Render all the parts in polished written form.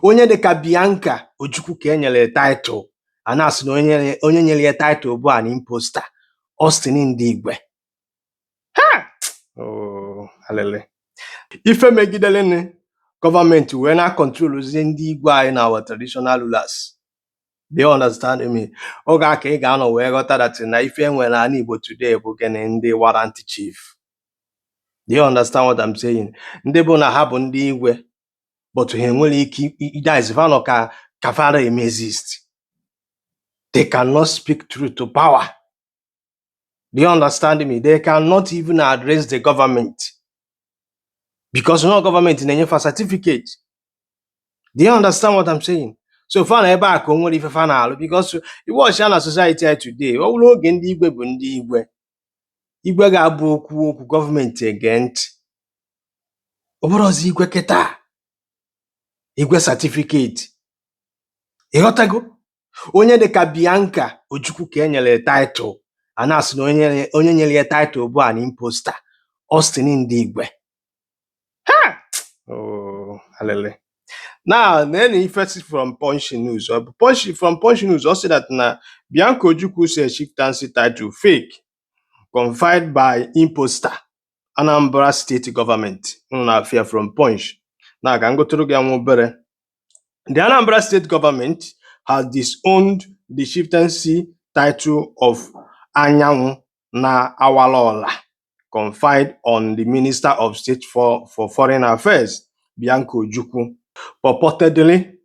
Onye dịka Bianca Ojukwu ka e nyere title, a na-asị na onye nyere ya title bụ an imposter, Austin Ndigwe. Oh, alele. Ife megidere gọọmenti wee na-akọntrolụzie ndị igwe anyị na our traditional rulers. Do you understand me? Oge a ka ị ga-anọ wee ghọta that na ife enwere n'ala Igbo today bụ gịnị? Ndị warrant chief. Do you understand what I'm saying? Ndị bụ na ha bụ ndị igwe, but ha enwere ike that is, fa nọ ka fa ara eme exist. They cannot speak truth to power. Do you understand me? They cannot even address the government because no government na-enye fa certificate. Do you understand what I'm saying? So fa na ebe a ka o nwere ife fa na-alụ, because i watch ya na society anyị today, ọ bụrụ oge ndị igwe bụ ndị igwe, igwe ga-abụ okwu okwu gọọmenti ege ntị. Ọ bụrụzi igwe kịta, igwe certificate. Ịghọtago? Onye dịka Bianca Ojukwu ka e nyere title, a na-asị na onye nyere ya title bụ an imposter, Austin Ndigwe. Oh, alele. Now, then ife si from Punch News. Ọ bụ Punch, from Punch News, ọ sị that na Bianca Ojukwu say chieftaincy title fake, conferred by imposter, Anambra State Government. Unu na-afịa from Punch. Na ka m gụtụrụ gị ya nwa obere. The Anambra State Government has disowned the chieftaincy title of Anyanwụ na Awalaola, conferred on the Minister of State for Foreign Affairs, Bianca Ojukwu, purportedly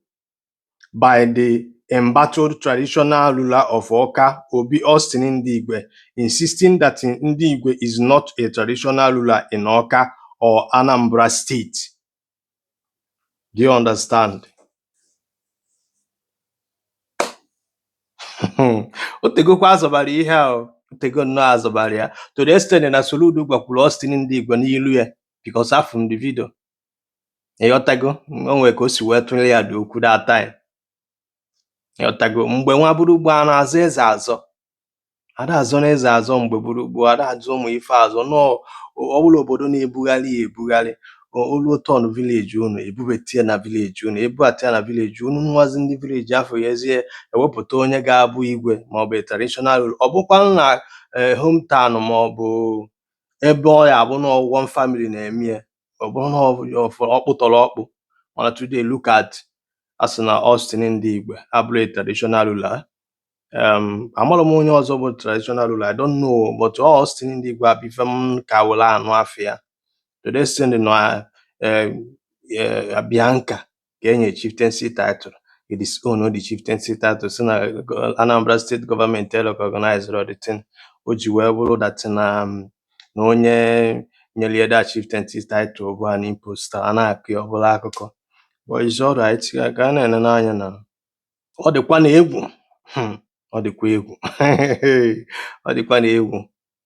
by the embattled traditional ruler of Awka, Obi Austin Ndigwe, insisting that Ndigwe is not a traditional ruler in Awka or Anambra State. Do you understand? O tegokwa azọbara ihe a, o tego nnọọ azọbara ya, to the extent na Soludo gwakwuru Austin Ndigwe n'ilu ya, because afụ m the video. Ịghọtago? O nwere ka o si wee tụnyere ya dị okwu that time. Ịghọtago? Mgbe nwa bụrụ gboo, a na-azọ eze azọ, ada azọ na eze azọ. Mgbe bụrụ gboo, ada azọ ụmụ ife azọ. Nọọ ọ bụrụ obodo na-ebugharị ya ebugharị, oluo turn village unu, ebubata ya na village unu, ebubata ya na village unu, nwazi ndị village afọ ya ezie ewepụta onye ga-abụ igwe maọbụ traditional ruler. Ọ bụkwanụ na hometown maọbụ ebe ọ ya abụ na one family na-eme ya, ọ bụrụ na ọ ọkpụ tọrọ ọkpụ. Mana today, look at, a sị na Austin Ndigwe abụrụ a traditional ruler. Amarọ m onye ọzọ bụ traditional ruler, I don't know, but ọ Austin Ndigwe abụ ife m ka were anụ afọ ya, to the extent na Bianca ka enye chieftaincy title, it disown the chieftaincy title, si na Anambra State Government recognize the thing. O ji wee bụrụ that na onye nyere ya that chieftaincy title bụ an imposter. A na-akụ ya ọbụla akụkọ, but it's alright, ka a na-enene anya na ọ dịkwa na egwu. Ọ dịkwa egwu, ọ dịkwa na egwu.